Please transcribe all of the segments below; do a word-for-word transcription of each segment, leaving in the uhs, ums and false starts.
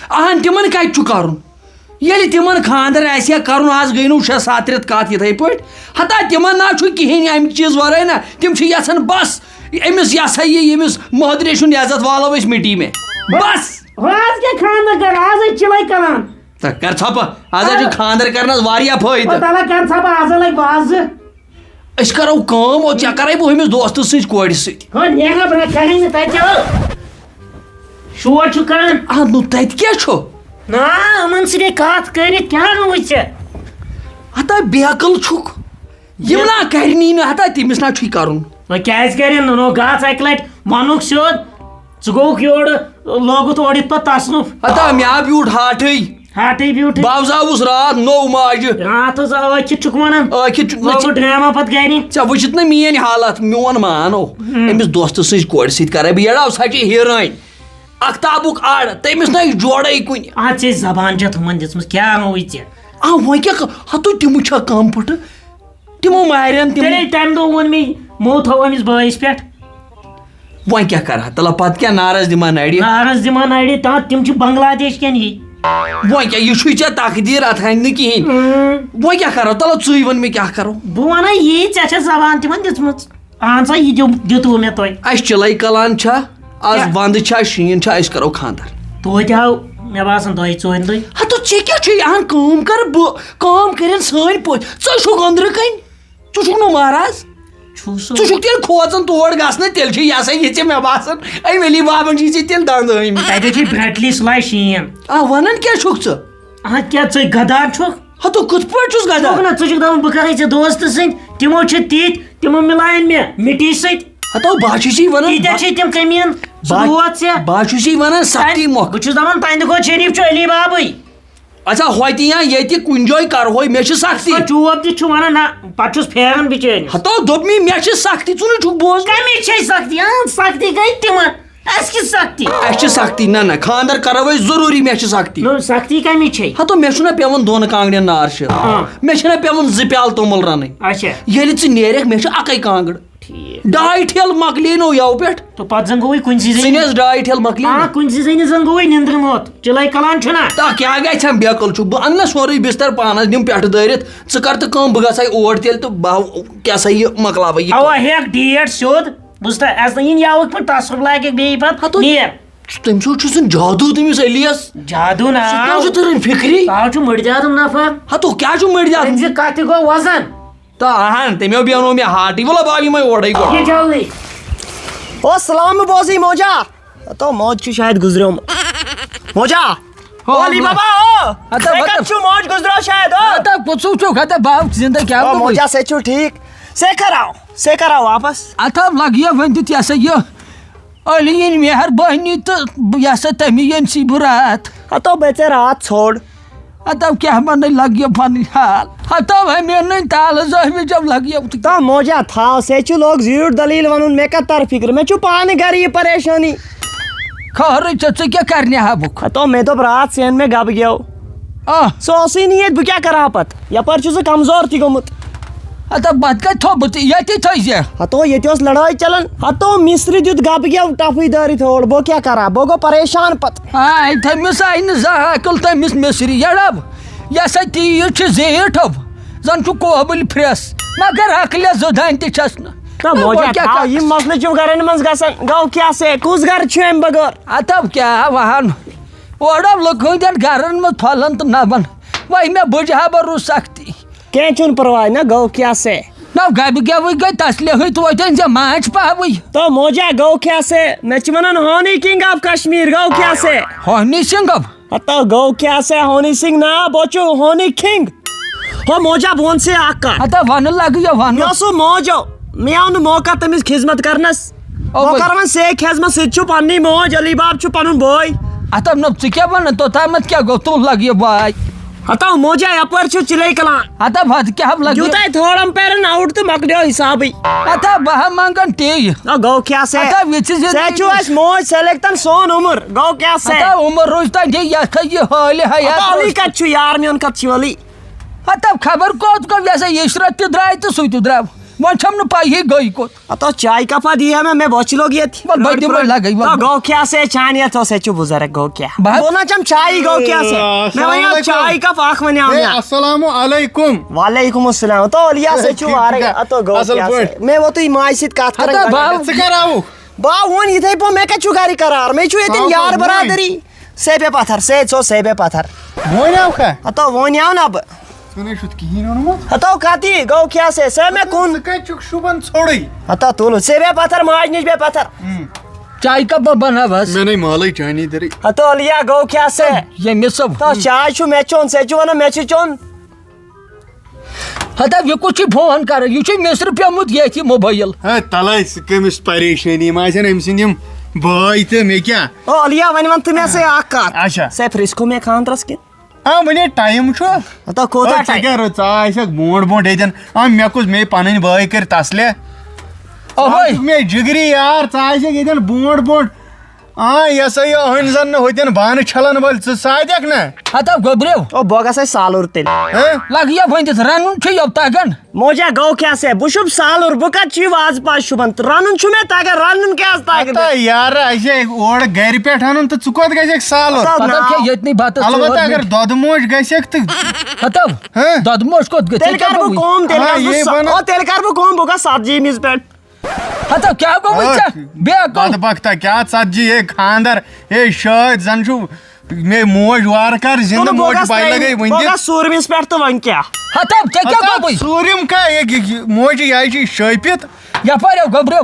اہن، تِمن کتہِ چھُ کرُن؟ ییٚلہِ تِمن خانٛدر آسہِ ہا کرُن، آز گٔے نہٕ شےٚ ستھ رٮ۪تھ کتھ یِتھے پٲٹھۍ۔ ہتا تِمن نہ چھُ کِہیٖنۍ امہِ چیٖز ورٲے نہ، تِم چھِ یژھان بس أمِس، یہِ ہسا یہِ، ییٚمِس مٲدرِ ہُنٛد عزت والو أسۍ مِٹی میں۔ بس۔ ہُہ آز کیٛاہ خانٛدر کران؟ آز ہے چِلے کران۔ تہٕ کر ژھۄپہٕ، آز حظ چھُ خانٛدر کرنس واریاہ او فٲیدٕ۔ تَلہ کر ژھۄپہٕ، آز ہے لگہِ وازٕ۔ أسۍ کرو کٲم، او ژےٚ کرے بہٕ ہُمِس دوستہٕ سٕنٛزِ کورِ سۭتۍ۔ ہو نیرا بہٕ کرے نہٕ تتہِ، او۔ شور چھُ کران۔ اہن نو، تتہِ کیٛاہ چھُ؟ نا، یِمن سۭتۍ کتھ کٔرِتھ کیٛاہ گوٚوُے ژےٚ؟ ہتا بیقل چھُکھ۔ یِم نا کرنی نہٕ، ہتا تٔمِس نا چھُے کرُن۔ وۄنۍ کیٛازِ کرن نہٕ؟ نو گژھ اکہِ لٹہِ ونُکھ سیوٚد، ژٕ گوٚوُکھ یورٕ، لوگُتھ اورٕ یِتھ پتہٕ تصرُف۔ ہتا مےٚ آو بیوٗٹھ ہاٹھٕے۔ ہاٹھٕے بیوٗٹھٕے۔ بہٕ حظ آوُس راتھ نو ماجہِ۔ راتھ حظ آو، أتھۍ چھُکھ ونان۔ ٲکھِتھ چھُ، نہ ژےٚ، لوگُکھ ڈرامہ پتہٕ گرِ۔ ژےٚ وٕچھِتھ نہ میٲنۍ حالت، میون مان او۔ ہم۔ أمِس دوستہٕ سٕنٛزِ کورِ سۭتۍ کرے بہٕ یڑاو، سۄ چھِ ہیٖرٲنۍ۔ اختابُک اڑ، تٔمِس نہ جوڑے کُنہِ۔ اتھ ژےٚ زبان چھےٚ تھٲومٕژ دِژمٕژ، کیٛاہ گوٚوُے ژےٚ؟ آ، وۄنۍ کیٛاہ ک-، ہتو تِمو چھا کم پھٕٹہٕ؟ تِمو مارن تِم۔ تیٚلے تمہِ دۄہ ووٚن مےٚ، مو تھوو أمِس بٲیِس پٮ۪ٹھ۔ وۄنۍ کیٛاہ کرٕ ہا؟ تلہ پتہٕ کیٛاہ نارس دِمہٕ ہا نرِ؟ نارس دِمہٕ ہا نرِ، تہٕ تِم چھِ بنگلہ دیش کٮ۪ن یی۔ وۄنۍ کیٛاہ؟ یہِ چھُے ژےٚ تقدیٖر، اتھ ہنہِ نہٕ کِہیٖنۍ۔ اۭں۔ وۄنۍ کیٛاہ کرو؟ تلہ ژٕے وَن مےٚ کیٛاہ کرو؟ بہٕ وَنے یی، ژےٚ چھےٚ زبان تِمن دِژمٕژ۔ اہن سا، یہِ دیُت، دیُتوٕ مےٚ تۄہہِ۔ اَسہِ چِلَے کلان چھا؟ آز کیٛاہ؟ ونٛدٕ چھا، شیٖن چھا، أسۍ کرو خانٛدر۔ توتہِ آو، مےٚ باسان، دۄیہِ ژورِ دۄہہِ۔ ہتو، ژےٚ کیٛاہ چھُے؟ اہن کٲم کر، بہٕ کٲم کٔرِن سٲنۍ پٲٹھۍ۔ ژٕ چھُکھ أنٛدرٕ کَنۍ۔ ژٕ چھُکھ نہٕ مہراز۔ چھُس سا۔ ژٕ چھُکھ تیٚلہِ کھوژان تور گژھنہٕ، تیٚلہِ چھِ یہِ ہسا یہِ ژےٚ مےٚ باسان، أمۍ علی بابن چھِ ژےٚ تیٚلہِ دنٛد ٲمٕتۍ۔ تَتہِ چھِ برٛٹلی سُلے شیٖن۔ آ، وَنان کیٛاہ چھُکھ ژٕ؟ اَتھ کیٛاہ ژٕے غدار چھُکھ؟ ہتو، کِتھ پٲٹھۍ چھُس غدار؟ چھُکھ نہ، ژٕ چھُکھ دَپان بہٕ کَرَے ژےٚ دوستہٕ سۭتۍ، تِمو چھِ تِتھۍ، تِمو مِلایَن مےٚ مِٹی سۭتۍ۔ ہتو، بہٕ ہا چھُس یی وَنان، تیٖتیٛاہ چھِ تِم کٔمیٖن، ژٕ بہٕ، روز ژےٚ۔ بہٕ ہا چھُس یی وَنان سختی تَمہِ، مۄکھ۔ بہٕ چھُس دَپان تَہَنٛدِ کھۄتہٕ شریٖف چھُ علی بابٕے۔ اچھا، ہوتہِ یا ییٚتہِ کُنہِ جایہِ کرہوے، مےٚ چھِ سختی۔ سُہ چوب تہِ چھُ ونان، نہ، پتہٕ چھُس پھیران بِچٲرِس۔ ہتو، دوٚپ مےٚ، مےٚ چھِ سختی، ژٕ نہٕ چھُکھ بوزان۔ کمِچ چھے سختی؟ اۭں، سختی گٔے تِمن۔ اَسہِ کِژھ سختی؟ اَسہِ چھِ سختی، نہ، نہ، خانٛدر کرو أسۍ ضروٗری، مےٚ چھِ سختی۔ نہ، سختی کمِچ چھے؟ ہتو، مےٚ چھُنہ پٮ۪وان دۄن کانٛگڑٮ۪ن نار شیرُن۔ آ۔ مےٚ چھِنہ پٮ۪وان زٕ پیالہٕ توٚمُل رنٕنۍ۔ اچھا۔ ییٚلہِ ژٕ نیرکھ، مےٚ چھِ اکے کانٛگٕر۔ ٹھیٖک۔ ڈاے ٹھیل مۄکلے نو یَوٕ پٮ۪ٹھ۔ تہٕ پتہٕ زن گوٚوُے کُنہِ سیٖزنہِ۔ سِنِس ڈاے ٹھیل مۄکلے آ، نو۔ کُنہِ سیٖزنہِ زن گوٚوُے نِندرِ موت۔ چِلَے کلان چھُنا؟ تا کیٛاہ گژھِ ہم بیقل چھُ؟ بہٕ انہٕ نا سورُے بستر پانس، دِم پٮ۪ٹھٕ دٲرِتھ۔ ژٕ کر تہٕ کٲم، بہٕ گژھے اور تیٚلہِ تہٕ بہٕ ہاو-، کیٛاہ سا یہِ مۄکلاوے یہِ اوا کٲم۔ ہیٚکھ ڈیٹ سیوٚد۔ بوٗزتھا، اَسہِ نہٕ یِن یَوٕکۍ پٲٹھۍ تصرُف لاگہِ بیٚیہِ پتہٕ ہتو، نیر۔ تٔمۍ سُنٛد چھُ سُن جادو تٔمِس علیس۔ جادو نا۔ سُہ کیٛاہ چھُ تٔرٕنۍ فِکری؟ تاو چھُ مٔرۍ زیادٕ نفر۔ ہتو، کیٛاہ چھُ مٔرۍ زیادٕ؟ أمۍ سٕنٛدِ کتھِ گوٚو وزن۔ تا اہن، تٔمۍ بیٚونو مےٚ ہاٹٕے۔ وَلہٕ بہٕ آو یِمَے اورَے گۄڈٕ۔ یہِ جلدی۔ او سلام بوزٕے موجا۔ تو موج چھُ شاید گُزریومُت۔ موجا۔ او علی بابا، او۔ ہتا ژےٚ کَتہِ چھُ؟ موج گُزریو شاید، او۔ ہتا کُس چھُکھ؟ ہتا بہٕ آوُس زِندٕ، کیٛاہ او گوٚوُے؟ موجا، سے چھُ ٹھیٖک۔ سے کر آو؟ سے کر آو واپس؟ ہتا لگہِ وۄنۍ دیُت یہِ ہسا یہِ علی یِن مہربٲنی تہٕ بہٕ یہِ ہسا تٔمی ییٚمہِ سٕے بہٕ راتھ۔ ہتو بہٕ ژےٚ راتھ ژھوٚڑ۔ ہتو کیٛاہ وَنَے لَگہِ پَنٕنۍ حال۔ ہتو ہے مےٚ نٔنۍ تالہٕ زٲہمہِ جب لَگہِ۔ تا موجا تھاو، سے چھُ لوگ زیٖٹھ دٔلیٖل وَنُن، مےٚ کَتھ تَر فِکرِ، مےٚ چھُ پانہٕ گَرِ یہِ پریشٲنی۔ خٲرٕے چھےٚ، ژٕ کیٛاہ کَرنہِ ہا بُکھ؟ ہتو مےٚ دوٚپ راتھ سین مےٚ گَبہٕ گٮ۪و۔ آ۔ سُہ اوسُے نہٕ ییٚتہِ، بہٕ کیٛاہ کَرٕ ہا پَتہٕ؟ یَپٲرۍ چھُس بہٕ کمزور تہِ گوٚمُت۔ ہتو بَتہٕ کَتہِ تھوٚو بہٕ ژےٚ ییٚتی تھٲیزِ؟ ہتو ییٚتہِ ٲس لڑٲے چلان، ہتو مِصرِ دیُت گَبہٕ گٮ۪و ٹَپھٕے دٲرِتھ ہیوٚڑ، بہٕ کیٛاہ کَرٕ ہا؟ بہٕ گوٚو پریشان پَتہٕ۔ آے، تٔمِس آیہِ نہٕ زانٛہہ عقل، تٔمِس مِصری یَڑب۔ یہِ ہسا تیٖژ چھِ زیٖٹھ، زَن چھُ کوبٕلۍ پھرٛٮ۪س، مگر عقلہِ زٕ دانہِ تہِ چھَس نہٕ۔ نہ، نہ، موجا، وۄنۍ کیٛاہ تھاو، کَرٕ؟ یِم مسلہٕ چھِم گرن منٛز گژھان۔ گوٚو کیٛاہ سے؟ کُس گرٕ چھُ اَمہِ بغٲر؟ اَدٕ کیٛاہ وَہَن؟ اورٕ لُکھ ہٕنٛدٮ۪ن گرن منٛز پھۄلَن تہٕ نَبَن۔ وۄنۍ مےٚ بٕجہِ ہا بہٕ روٗز سختی۔ کینٛہہ چھُنہٕ پرواے، نہ گوٚو کیٛاہ سے؟ نہ، گَبہِ گٮ۪وٕے گٔے تَسلے ہٕے توتہِ أنۍ زِ ماچھ پاوٕے۔ تو موجا گوٚو کیٛاہ سے؟ مےٚ چھِ وَنان ہونی کنگ آف کشمیر، گوٚو کیٛاہ سے؟ ہونی سنگھ؟ ہتا گوٚو کیٛاہ سے ہونی سنگھ؟ نا، بہٕ چھُ ہونی کنگ۔ ہو موجا، بہٕ وَنہٕ سے اَکھ کَتھ۔ ہتا وَنہٕ لَگہٕ یا وَنہٕ۔ مےٚ اوس سُہ موجو، مےٚ آو نہٕ موقع تٔمِس خدمت کرنس۔ او بہٕ بھائی۔ کرٕ وۄنۍ سے خدمت، سُہ تہِ چھُ پننی موج، علی باب چھُ پنُن بوے۔ ہتا نہ، ژٕ کیٛاہ وَنان؟ توٚتامَتھ کیٛاہ گوٚو؟ تُل لَگہٕ یہِ باے۔ ہتا موجا، یپٲرۍ چھُ چِلے کلان۔ ہتا بَتہٕ کیٛاہ ہا لَگہٕ یہِ؟ یوٗتاہ تھوڑا پیرن آوُٹ تہٕ مۄکلیو حسابٕے۔ ہتا بہٕ ہا منٛگن تی۔ نہ گوٚو کیٛاہ سے؟ ہتا وِژھِ زندگی سے چھُ منٛز۔ اَسہِ موج سلیکتن سون عمر، گوٚو کیٛاہ سے؟ ہتا عمر روز تانۍ یہِ یَتھ ہا یہِ حالہِ حیات ہتا علی روز۔ کَتہِ چھُ یار میون، کَتہِ چھُ علی؟ ہتا خبر کوٚت گوٚو، یہِ ہسا عشرت تہِ درٛاے تہٕ سُہ تہِ درٛاو۔ وۄنۍ چھَم نہٕ پَیی گٔے کوٚت۔ ہتو چاے کپا دی ہے مےٚ، مےٚ بۄچھِ لوٚگ ییٚتہِ۔ وَلہٕ بہٕ دِمَے لَگَے، وَلہٕ۔ تو گوٚو کیٛاہ سے چانیت ہو سے چھُ بُزرگ، گوٚو کیٛاہ؟ بہٕ حظ بہٕ وَنان چھَم چایی گوٚو کیٛاہ سے؟ مےٚ السلام وَنیٛاو علیکُم۔ چاے کپ اکھ وَنیٛاو ہے، مےٚ۔ السلام علیکم۔ وعلیکُم السلام۔ تو اولیا سے چھُ ٹھیٖک وارَے، چھُکھا؟ اَتو گوٚو اَصٕل کیٛاہ سے؟ پٲٹھۍ؟ مےٚ ووٚتُے ماجہِ سۭتۍ کَتھ کَران ہتا گۄڈٕ۔ بَل۔ ژٕ کَر آوُکھ؟ بہٕ آو وۄنۍ یِتھَے پٲٹھۍ، مےٚ کَتہِ چھُ گَرِ قرار؟ مےٚ چھُ ییٚتٮ۪ن آو یار وۄنۍ۔ برادٔری۔ سے بے پَتھر، سے ژو سے بے پَتھر۔ وۄنۍ آو کھا؟ ہتو وۄنۍ آو نہ بہٕ۔ ژٕ نے چھُتھ کِہیٖنۍ اوٚنمُت۔ ہتو کتی گوٚو کیٛاہ سے؟ سے مےٚ کُن۔ ژٕ کتہِ چھُکھ شوٗبان ژھوٚرُے؟ ہتو تُل، سے بے پَتھر، ماجہِ نِش بے پَتھر۔ ہم۔ چاے کپ بناوس۔ مےٚ نے مالے چانی دٔرٕے۔ ہتو علیا گوٚو کیٛاہ سے؟ ییٚمہِ سب۔ تو چاے چھُ مےٚ چیوٚن، سے چھُ وَنان مےٚ چھُ چیوٚن۔ ہتا یہِ کُس چھُ فون کران؟ یہِ چھُ مِصرِ پیوٚمُت ییٚتھۍ یہِ موبایل۔ ہے تلے سُہ کٔمِس پریشٲنی ما آسن أمۍ سٕنٛدۍ یِم بٲے تہٕ مےٚ کیٛاہ؟ او علیا وۄنۍ وَن تہٕ مےٚ سے اکھ کَتھ۔ اچھا۔ سے پرٛژھکھو مےٚ خانٛدرس کِنہٕ؟ آ، وٕنے ٹایم چھُ۔ ہتا کوٗتاہ ہے، ژےٚ ٹایم؟ کیٛاہ رٕ-، ژٕ آسکھ برونٛٹھ برونٛٹھ ییٚتٮ۪ن۔ آ، مےٚ کُس، مے پنٕنۍ بٲے کٔرۍ تسلے۔ اوہوے۔ ژٕ آسکھ مے جگری یار، ژٕ آسکھ ییٚتٮ۪ن برونٛٹھ برونٛٹھ۔ آ، یہِ ہسا یہِ أہنٛدۍ زن نہٕ ہوٚتٮ۪ن بانہٕ چھلن وٲلۍ، ژٕ سادکھ نہ؟ ہتا گوٚبریو۔ او، بہٕ گژھے سالُر تیٚلہِ۔ ہہ؟ لگیا ؤنِتھ، رنُن چھُ یوٚت تگان۔ موجا گوٚو کیٛاہ سے؟ بہٕ چھُس سالُر، بہٕ کتہِ چھُے وازٕ پاز شوٗبان؟ رنُن چھُ مےٚ تگان، رنُن کیٛاہ آسہِ تگان؟ ہتا یارٕ، اَسہِ ہے اورٕ گرِ پٮ۪ٹھ انُن تہٕ ژٕ کوٚت گژھکھ سالُر؟ ہتا پتہٕ نا۔ کھے ییٚتنٕے بتہٕ ہتا ژور اگر مِنٹ۔ دۄدٕ موج گژھکھ تہٕ ہتا ہہ؟ دۄدٕ موج کوٚت گژھِ؟ تیٚلہِ ژےٚ کیٛاہ کرٕ بہٕ گوٚوُے؟ کٲم، تیٚلہِ ہا، کرٕ بہٕ یے سا-، بنان۔ او، تیٚلہِ کرٕ بہٕ کٲم، بہٕ گژھٕ ستجی مِس پٮ۪ٹھ۔ ہتا کیٛاہ گوٚو وۄنۍ ژےٚ؟ بیٚیہِ کم؟ بدبختا، کیٛاہ ژتجی؟ ہے خاندر، ہے شٲدۍ، زن چھُ مے موج وارٕ کار زِندٕ، تُلہٕ بہٕ موج گژھٕ پاے ترٛیٚیِمہِ، لگے وٕنہِ بہٕ تہِ۔ گژھٕ ژوٗرمِس پٮ۪ٹھ تہٕ وۄنۍ کیٛاہ؟ ہتا ژےٚ کیٛاہ ہتا گوٚوُے؟ ژوٗرِم کا، ہے، یہِ، یہِ موجہِ یہِ چھِ شٲپِتھ۔ یپٲرۍ ہو گوٚبریو،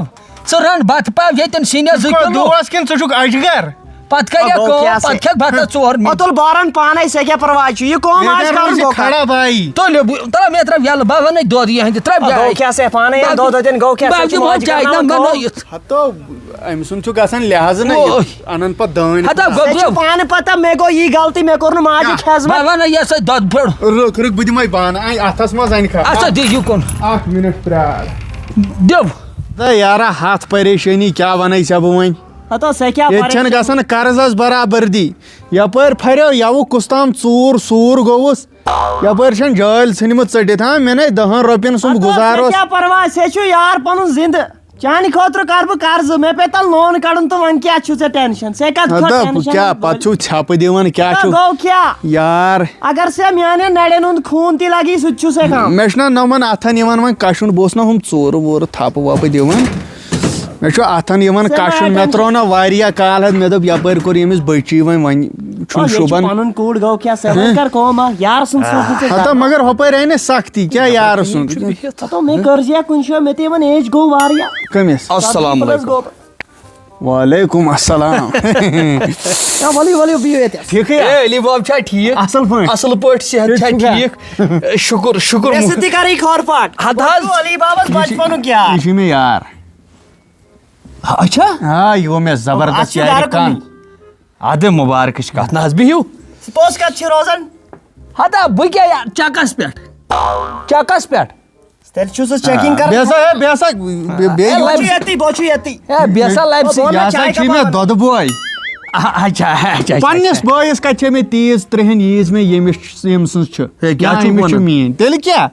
ژٕ رَن بتہٕ پاو ییٚتٮ۪ن سِنیا زٕ کِلوٗ۔ دوس کِنہٕ ژٕ چھُکھ اجگر؟ پتہٕ کَرِ او، گوٚو کٲم، کیٛاہ سا؟ پتہٕ کھٮ۪کھ بتس ژور او، مِنٹ۔ تُل بارن پانے، ژےٚ کیٛاہ پرواے چھُ؟ یہِ کٲم یہِ آسہِ کرُن کرُن چھِ بہٕ کھڑا کرٕ۔ بایی۔ تُلِو، بہٕ، ترٛاو مےٚ ترٛاو یَلہٕ، بہٕ وَنَے دۄد یِہٕنٛدِ، ترٛاو او، گوٚو یہِ۔ کیٛاہ سا، پانے بہٕ یَلہٕ دۄد دِمہٕ، اَتٮ۪ن گوٚو کیٛاہ بہٕ سا؟ دِمہٕ ماجہِ چاے کرناوان دام کٲم۔ بَنٲیِتھ۔ ہتو، أمۍ سُنٛد چھُ گژھان لحاظ نہ یہِ۔ اوے۔ اَنان پتہٕ دٲنۍ۔ ہتا ژےٚ چھُ گوٚبریو۔ پانہٕ پتہ، مےٚ گوٚو یی غلطی، مےٚ کوٚر نہٕ ماجہِ آ، خدمت۔ بہٕ وَنَے یہِ ہسا دۄد پھیوٚر۔ رُک، رُک، بہٕ دِمَے بانہٕ۔ اَے، اَتھَس منٛز اَنہِ کھا۔ اَتھ ژٕ دِ یہِ کُن۔ اَکھ مِنٹ پرٛار۔ دِو۔ تہٕ یارا، ہَتھ پریشٲنی کیٛاہ وَنَے ژےٚ بہٕ وۄنۍ؟ ہتو، ژےٚ کیٛاہ ییٚتہِ چھَنہٕ پریشٲنی؟ گژھان قرضس برابردی۔ یَپٲرۍ پھَریو، یَوٕ کُس تام ژوٗر، ژوٗر گوٚوُس۔ یَپٲرۍ چھَنہٕ جٲلۍ ژھٕنمٕژ ژٔٹِتھ، ہاں؟ مےٚ نے دَہَن رۄپیَن سُنٛد ہتو، گُزار ژےٚ اوس۔ کیٛاہ پرواے؟ ژےٚ چھُ یار پَنُن زِندٕ۔ چانہِ خٲطرٕ کَرٕ بہٕ قرضہٕ، مےٚ پیٚیہِ تَلہٕ loan کَڑُن تہٕ وۄنۍ کیٛاہ چھُ ژےٚ tension؟ ژےٚ کَتھ خٲطرٕ ہتا، tension؟ کیٛاہ پَتہٕ چھُو ژھٮ۪پہٕ دِوان، کیٛاہ ہتا، چھُو؟ گوٚو کیٛاہ؟ یار۔ اگر ژےٚ میٛانٮ۪ن نَرٮ۪ن ہُنٛد خوٗن تہِ لَگی، سُہ تہِ چھُ سٮ۪ٹھاہ۔ مےٚ چھُنہ نۄمَن اَتھَن یِوان وۄنۍ کَشُن، بہٕ اوسُس نہ ہُم ژورٕ وورٕ تھَپہٕ وَپہٕ دِوان۔ مےٚ چھُ اَتھَن یِوان ژےٚ ما کَشُن، مےٚ tension؟ ترٛوو نہ واریاہ کال حظ، مےٚ دوٚپ یَپٲرۍ کوٚر ییٚمِس بٔچی وۄنۍ، وۄنۍ چھُنہٕ او، ییٚتہِ چھُ شوٗبان۔ پَنُن کوٗر گوٚو کیٛاہ، سۄ وۄنۍ کَر کٲم اَکھ، یار سُنٛد سوٗنٛچ نہٕ ژےٚ ہتا زانٛہہ۔ مگر ہۄپٲرۍ آیہِ نہ سختی، کیٛاہ یارٕ سُنٛد؟ ہتا مےٚ کٔر زِ یا کُنہِ جایہِ، مےٚ تہِ یِوان age گوٚو واریاہ۔ کٔمِس؟ السلام علیکم۔ گوٚو۔ وعلیکم السلام۔ یا ؤلِو، ؤلِو، بِہِو ییٚتہِ۔ ٹھیٖکھٕے ہا؟ اے، علی باب چھا ٹھیٖک؟ اَصٕل پٲٹھۍ؟ اَصٕل پٲٹھۍ، صحت چھا ٹھیٖک چھُکھا؟ ٹھیٖک؟ شُکُر، شُکُر۔ مےٚ سۭتۍ تہِ کَرٕے کھور پھاٹ۔ ہَتہٕ حظ۔ وَنہٕ علی بابَس یہِ چھُ، بَچپَنُک یار۔ یہِ چھُ مےٚ یار۔ اچھا؟ آ، یہِ گوٚو مےٚ زبردست اَتھ چھُ یارِ گَرٕ کَن۔ کُنُے۔ اَدٕ مُبارکٕچ کَتھ نہ حظ، بِہِو۔ پوٚز کَتھ چھِ روزان؟ ہتا، بہٕ کیٛاہ یار، چَکَس پٮ۪ٹھ۔ چَکَس پٮ۪ٹھ۔ تیٚلہِ چھُ سُہ checking آ، کران۔ بیٚیہِ ہسا، ہے، بیٚیہِ، بیٚیہِ، بیٚیہِ بہٕ چھُس یُتھ ییٚتی، بہٕ چھُس ییٚتی۔ ہے، بیٚیہِ ہسا لَبہِ سۭتۍ۔ بہٕ یہِ ہسا چاے چھُ کَپ مےٚ اَنہٕ۔ دۄدٕ بوے۔ آ، اچھا، اچھا، اچھا، پننِس اچھا۔ بٲیِس کَتہِ چھےٚ مےٚ تیٖژ ترٛہن ییٖژ مےٚ ییٚمِس، ییٚمہِ سٕنٛز چھِ۔ ہے، کیٛاہ یا چھُکھ أمِس چھِ وَنان؟ میٛٲنۍ۔ تیٚلہِ کیٛاہ؟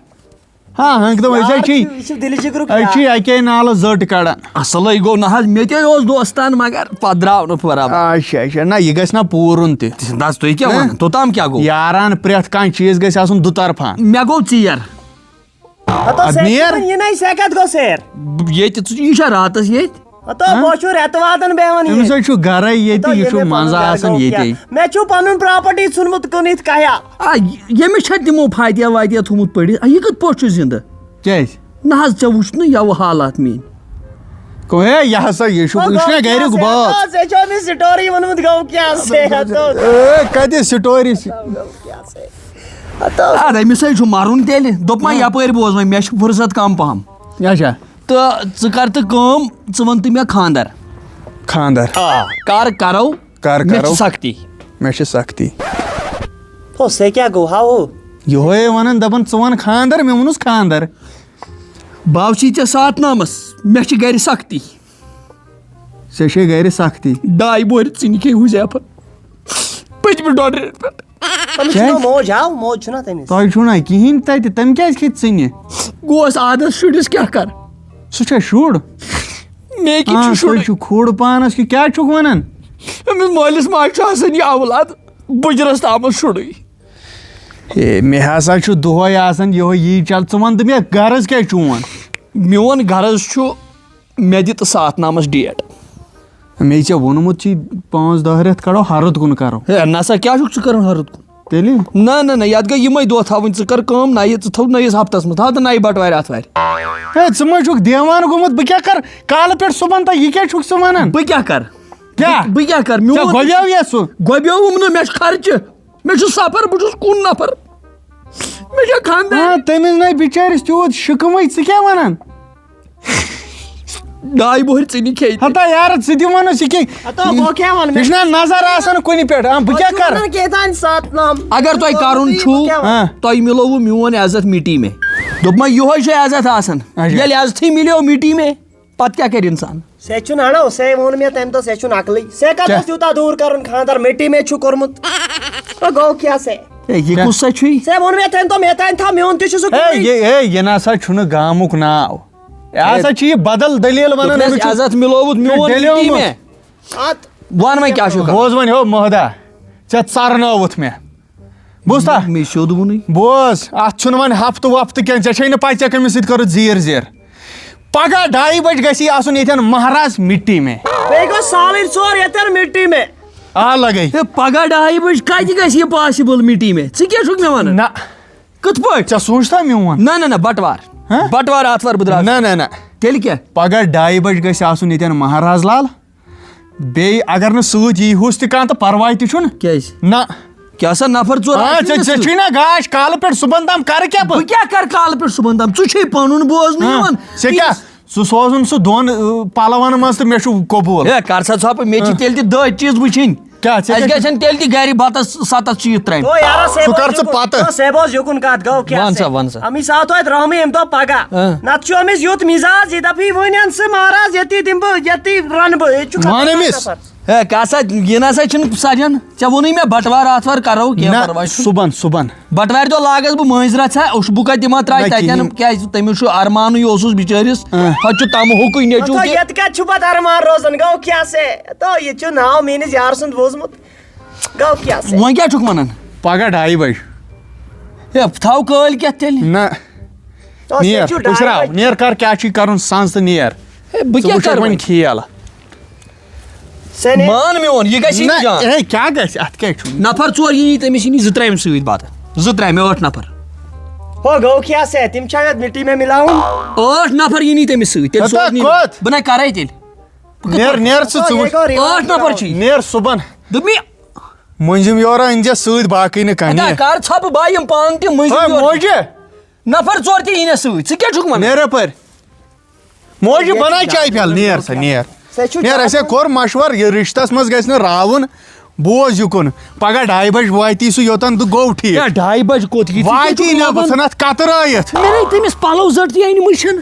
ہاں، ہنٛگ تہٕ أسۍ یار حظ چھِ، چھُ، یہِ چھُ دِلہِ جِگرُک أسۍ چھِ یار۔ اَکے نالہٕ زٔٹ کَڑان۔ اَصٕلٕے گوٚو نہ حظ، مےٚ تہِ حظ اوس دوستان، مگر پَتہٕ درٛاو نہٕ برابر۔ اچھا، اچھا، نہ، یہِ گژھِ نہ پوٗرُن تہِ۔ دَس، تُہۍ کیٛاہ ہہ؟ وَنان؟ توٚتام کیٛاہ گوٚو؟ یاران پرٛٮ۪تھ کانٛہہ چیٖز گژھِ آسُن دُطرفہٕ۔ مےٚ گوٚو ژیر۔ ہتو اَدٕ سٮ۪کھ نیر۔ چھِ وۄنۍ یِنَے، سٮ۪کھ کَتھ گوٚو سیر؟ ب-، ییٚتہِ، ژٕ، یہِ چھا راتَس ییٚتہِ؟ ہتو ہہ؟ بہٕ چھُ رٮ۪تہٕ وادَن بیٚہوان أمِس ییٚتہِ۔ حظ چھُ گَرَے ییٚتہِ، ہتو یہِ ییٚمہِ چھُ پَنُن منٛزٕ گَرٕ آسان گوٚو ییٚتے۔ کیٛاہ؟ مےٚ چھُ پَنُن property ژھُنمُت کٕنِتھ کَہیا۔ آ، ییٚمِس چھا تِمو فاتحہ واتحہ تھوٚمُت پٔرِتھ؟ آ، یہِ کِتھ پٲٹھۍ چھُ زِندٕ؟ کیٛازِ؟ نہ حظ، ژےٚ وٕچھ نہٕ یَوٕ حالات میٛٲنۍ۔ کو ہے، یہِ ہسا، یہِ چھُ، یہِ چھُ نہ گَریُک بٲژ۔ ژےٚ چھو أمِس story ؤنمٕژ، گوٚو کیٛاہ سے ہتو؟ اے، کَتہِ story چھِ؟ ہتو۔ اَدٕ أمِس ہے چھُ مَرُن تیٚلہِ۔ دوٚپ ما ہاں۔ یَپٲرۍ بوز وۄنۍ، مےٚ چھِ فرصت کَم پَہَم۔ اچھا۔ تہٕ ژٕ کَر تہٕ کٲم، ژٕ وَن تہٕ مےٚ خانٛدر۔ خانٛدر۔ آ، کَر کَرو؟ کَر مےٚ چھِ کَرو؟ سختی۔ مےٚ چھِ سختی۔ تو سے کیٛاہ گوٚو؟ ہاو۔ یِہوٚے وَنان، دَپان، "ژٕ وَن خانٛدر"، مےٚ ووٚنُس، "خانٛدر"۔ بہٕ آوسٕے ژےٚ ساتھ نامَس، مےٚ چھِ گَرِ سختی۔ ژےٚ چھے گَرِ سختی۔ ڈاے بورِ ژِنہِ کھے حُذیفَن پٔتمہِ ڈۄڈ رٮ۪تہٕ پٮ۪ٹھ۔ تٔمِس چھُنہ کیٛازِ؟ موج، ہاو، موج چھُنہ تٔمِس۔ تۄہہِ چھُو نہ کِہیٖنۍ تَتہِ، تٔمۍ کیٛازِ کھیٚتہِ ژٕنہِ؟ گوس عادت شُرِس، کیٛاہ کَر؟ سُہ چھا شُر؟ مےٚ کِتھ آ، چھُ شُر؟ تُہۍ چھِو کھوڑ پانَس کیُتھ، کیٛاہ چھُکھ وَنان؟ أمِس مٲلِس ماجہِ چھُ آسان یہِ اولاد بٕجرَس تامَتھ شُرُے۔ ہے، مےٚ ہسا چھُ دۄہَے آسان یِہوٚے یی چل۔ ژٕ وَن تہٕ مےٚ، غرض کیٛاہ چھُ چون؟ میون غرض چھُ، مےٚ دِ تہٕ ساتھ نامَس ڈیٹ۔ مے ژےٚ ووٚنمُت چھُے، پانٛژھ دَہ رٮ۪تھ کَڑو، ہرُد کُن کَرو۔ ہے، نسا، کیٛاہ چھُکھ ژٕ کَران ہرُد کُن؟ تیٚلہِ؟ نہ، نہ، نہ، یَتھ گٔے یِمَے دۄہ تھاوٕنۍ۔ ژٕ کَر کٲم، نَیہِ، ژٕ تھاو نٔیِس ہفتَس منٛز، تھاو تہٕ نَیہِ بَٹوارِ آتھوارِ۔ ہے، ژٕ ما چھُکھ دیوان گوٚمُت؟ بہٕ کیٛاہ کَرٕ کالہٕ پٮ۪ٹھ صُبحَن تام؟ یہِ کیٛاہ چھُکھ ژٕ وَنان؟ بہٕ کیٛاہ کَرٕ؟ کیٛاہ؟ بہٕ کیٛاہ کَرٕ؟ ژےٚ میون گۄبیو یَتھ سُہ؟ گۄبیووُم نہٕ، مےٚ چھُ خرچہٕ۔ مےٚ چھُ سفر، بہٕ چھُس کُن نفر۔ مےٚ چھےٚ خانٛدار۔ آ، تٔمِس نے بِچٲرِس تیوٗت شِکمٕے، ژٕ کیٛاہ وَنان؟ ڈاے بۄہرِ ژٕ نہٕ کھیٚیہِ۔ ہتا یارٕ، ژٕ تہِ وَنُس یہِ کیٛاہ؟ ہتا بہٕ کیٛاہ وَنہٕ؟ مےٚ چھُنہ نظر آسان کُنہِ پٮ۪ٹھ۔ آ، بہٕ کیٛاہ چھُس کَرٕ؟ وَنان کیٛاہ تام ساتھ نام۔ اگر تۄہہِ کَرُن چھُو، بہٕ کیٛاہ وَنہٕ؟ ہاں۔ تۄہہِ مِلووُ میون عزت مِٹی مے۔ دوٚپمَے یِہوٚے چھُ عزت آسان۔ اچھا۔ ییٚلہِ عزتھٕے مِلیو مِٹی مے، پتہٕ کیٛاہ کرِ انسان؟ سُہ چھُنہٕ اَنو، سُہ ووٚن مےٚ تَمہِ دۄہ، سُہ چھُنہٕ عقلٕے۔ سُہ کَتھ کیٛاہ؟ اوس یوٗتاہ دوٗر کَرُن خانٛدر؟ مِٹی مے چھُ کوٚرمُت۔ وۄنۍ گوٚو کیٛاہ سُہ؟ ہے، یہِ کیٛاہ؟ کُس سا چھُے؟ سُہ ووٚن مےٚ تَمہِ دۄہ، مےٚ تام تھاو میون تہِ چھُ سُہ ہے، کوٚرمُت۔ یہِ، ہے، یہِ نہ سا چھُنہٕ گامُک ناو۔ یہِ ہسا چھُ یہِ بدل دٔلیٖل وَنان، دوٚپنَس أمِس چھُ عزت مِلووُت میون ڈلیومُت۔ مِٹی مے۔ اَتھ وَن وۄنۍ کیٛاہ چھُ کَرُن؟ بوز وۄنۍ ہو مہدا، ژےٚ ژَرنٲوُتھ مےٚ۔ بوٗزتھا؟ مےٚ سیوٚد ووٚنُے۔ بوز، اَتھ چھُنہٕ وۄنۍ ہفتہٕ وفتہٕ کینٛہہ، ژےٚ چھے نہٕ پَے ژےٚ کٔمِس سۭتۍ کٔرٕتھ زیٖر زیٖر۔ پگاہ ڈایہِ بجہِ گژھی آسُن ییٚتٮ۪ن مہراز مِٹی مے۔ بیٚیہِ گوٚو سالٕنۍ ژور ییٚتٮ۪ن مِٹی مے۔ آ لگے۔ ہے، پگاہ ڈایہِ بجہِ کتہِ گژھِ یہِ possible مِٹی مے؟ ژٕ کیٛاہ چھُکھ مےٚ ونان؟ نہ۔ کِتھ پٲٹھۍ؟ ژےٚ سوٗنٛچتھا میون؟ نہ، نہ، نہ، بٹوار۔ ہہ؟ بٹوار، آتھوار بہٕ درٛاس۔ نہ، نہ، نہ۔ تیٚلہِ کیٛاہ؟ پگاہ ڈایہِ بجہِ گژھِ آسُن ییٚتٮ۪ن مہراز لال۔ بیٚیہِ اگر نہٕ سۭتۍ یی ہُس تہِ کانٛہہ تہٕ پرواے تہِ چھُنہٕ۔ کیٛازِ؟ نہ۔ کیٛاہ سا نفر ژور آ، آسہِ ژےٚ، نہٕ ژےٚ سۭتۍ؟ چھُے نہ گاش کالہٕ پٮ۪ٹھ صُبحن تام کرٕ کیٛاہ بہٕ؟ بہٕ کیٛاہ کرٕ کالہٕ پٮ۪ٹھ صُبحن تام؟ ژٕ چھُے پنُن بوزنہٕ ہاں، یِوان۔ ژےٚ کیٛاہ؟ ژٕ سوزُن سُہ دۄن، ٲ، پلون منٛز تہٕ مےٚ چھُ قبوٗل۔ ہے، کر سا ژھۄپہٕ، مےٚ چھِ ہاں۔ تیٚلہِ تہِ دَہ چیٖز وٕچھِنۍ۔ کیٛاہ، ژےٚ اَسہِ کیٛاہ چھِ؟ گژھن تیٚلہِ تہِ گرِ بتس ستتھ شیٖتھ ترامہِ۔ تو یارا، سے سُہ بوز کر ژٕ یُکُن، پتہٕ۔ تو سے بوز یُکُن کتھ گوٚو کیٛاہ وَن سے؟ سا، وَن سا۔ امی ساتھ واتہِ رحمی، أمۍ دوٚپ پگاہ۔ ہاں۔ نتہٕ چھُ أمِس یُتھ مِزاز، یہِ دپہِ وۄنۍ اَن سُہ مہراز، ییٚتی دِمہٕ بہٕ، ییٚتی رنہٕ بہٕ، ییٚتہِ چھُ وَن خطرناک أمِس۔ نفر۔ ہے، کیٛاہ سا، یہِ نہ سا چھُنہٕ سجان۔ ژےٚ ووٚنُے مےٚ بٹوار آتھوار کرو، کینٛہہ نہ، پرواے چھُنہٕ۔ صُبحن، صُبحن۔ بٹوارِ دۄہ لاگس بہٕ مٲنٛزِ راتھ سا، اوٚش بُکا دِمہٕ ہا ترٛاے نہ، تتٮ۪ن، کِہیٖنۍ۔ کیٛازِ تٔمِس چھُ ارمانٕے اوسُس بِچٲرِس، آ۔ ہۄتہِ چھُ تمہٕ ہوکُے نیٚچوٗ تہٕ تہِ۔ ییٚتہِ کتہِ چھُ پتہٕ ارمان روزان؟ گوٚو کیٛاہ سا؟ تو یہِ چھُ ناو میٲنِس یار سُنٛد بوٗزمُت۔ گوٚو کیٛاہ سا؟ وۄنۍ کیٛاہ چھُکھ ونان؟ پگاہ ڈایہِ بجہِ۔ ہے، تھاو کٲلۍ کٮ۪تھ تیٚلہِ۔ نہ۔ تو سُہ نیر، چھُ ڈایہِ پُشراو، بجہِ۔ نیر کر، کیٛاہ چھُے کرُن سنٛز تہٕ نیر۔ ہے، بہٕ ژٕ کیٛاہ وٕچھکھ کرٕ وۄنۍ وۄنۍ؟ کھیل۔ سنے۔ مان میون، یہِ گژھِ نہ، نہٕ جان۔ ہے، کیٛاہ گژھِ؟ اَتھ کیٛاہ چھُ؟ نفر ژور یی نہٕ تٔمِس، یی نہٕ زٕ ترٛامہِ سۭتۍ بتہٕ۔ زٕ ترٛامہِ، ٲٹھ نفر۔ ہو، گوٚو کیٛاہ سا؟ تِم چھا یَتھ مِٹی مےٚ مِلاوُن؟ ٲٹھ نفر یی نہٕ تٔمِس سۭتۍ، تیٚلہِ ہتا سوز نہٕ یہِ۔ کوٚت؟ بہٕ نَے کَرَے تیٚلہِ۔ بہٕ کِتھ نیر، پٲٹھۍ؟ نیر ژٕ، ژٕ ہتا وٕچھ۔ یہِ گوٚو رِوایت نیر صُبحن۔ دوٚپ مےٚ۔ مٔنٛزِم یورٕ أنۍ زِ سۭتۍ، باقٕے نہٕ کانٛہہ۔ ہتا نیر۔ کر ژھۄپہٕ، بہٕ یِمہٕ پانہٕ تہِ مٔنٛزِم ہے، یورٕ۔ موجہِ۔ نفر ژور تہِ یی نہٕ سۭتۍ، ژٕ کیٛاہ چھُکھ وَنان؟ نیر یَپٲرۍ۔ موجہِ، ییٚتہِ بَناے چھُ چاے پیالہٕ، نیر سا، نیر۔ سُہ چھُ نیر، اَسے کوٚر مَشوَرٕ، یہِ رِشتَس منٛز گژھِ نہٕ راوُن۔ بوز یُکُن، پَگاہ ڈاے بَجہِ واتی سُہ یوٚتَن تہٕ گوٚو ٹھیٖک۔ ہے، ڈاے بَجہِ کوٚت یہِ؟ ژٕ کیٛاہ واتی چھُکھ نہ، بہٕ وَنان؟ ژھٕنَتھ کَترٲیِتھ۔ مےٚ نے تٔمِس پَلو زٔٹ تہِ أنۍ مٕتۍ چھِنہٕ۔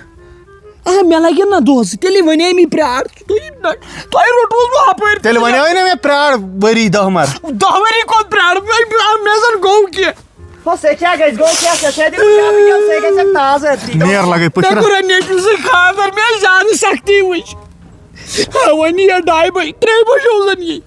آ، مےٚ لَگن نہ دۄہ زٕ، تیٚلے وَنے مےٚ پرٛار۔ تُہۍ نہ، تۄہہِ روٚٹوُس بہٕ ہُپٲرۍ۔ تیٚلہِ وَنیوے نہ مےٚ پرٛار ؤری دَہ مَر۔ دَہ ؤری کوٚت پرٛار؟ مےٚ، مےٚ، مےٚ زَن گوٚو کینٛہہ۔ ہو، ژےٚ کیٛاہ گژھِ؟ گوٚو کیٛاہ؟ ژےٚ، ژےٚ دِمہٕ گرٕ کٮ۪ن، ژےٚ گژھکھ تازٕ أتھی۔ نیر لگے پٔشرا۔ مےٚ کوٚر نیٚچوِس سۭتۍ خانٛدر، مےٚ آیہِ زیادٕ سختی وٕچھ۔ ہا، وۄنۍ یی ڈاے بجہِ، ترٛیٚیہِ بجہِ اوس زن یہِ۔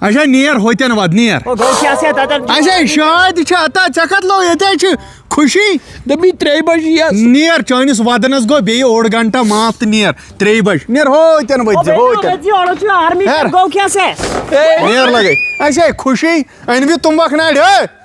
اچھا، نیر ہوتٮ۪ن وَد، نیر۔ او، گوٚو کیٛاہ ژےٚ تَتٮ۪ن؟ اچھا، شاید چھِ اَتا، ژےٚ کَتھ لوٚو؟ ییٚتہِ حظ چھِ خوشی۔ دوٚپمَے ترٛیٚیہِ بجہِ یِیَس۔ نیر، چٲنِس وَدنَس گوٚو بیٚیہِ اوٚڑ گھنٹہٕ معاف تہٕ نیر۔ ترٛیٚیہِ بجہِ۔ نیر ہوتٮ۪ن، او، وٲتۍ زِ، بیٚیہِ ہوتٮ۪ن۔ وٲتۍ زِ، اورٕ چھُ آرمی۔ ہیر۔ گوٚو کیٛاہ ژےٚ؟ نیر لگے۔ اچھا، خوشی، أنۍ وِ تُمبکھ نارِ، ہے؟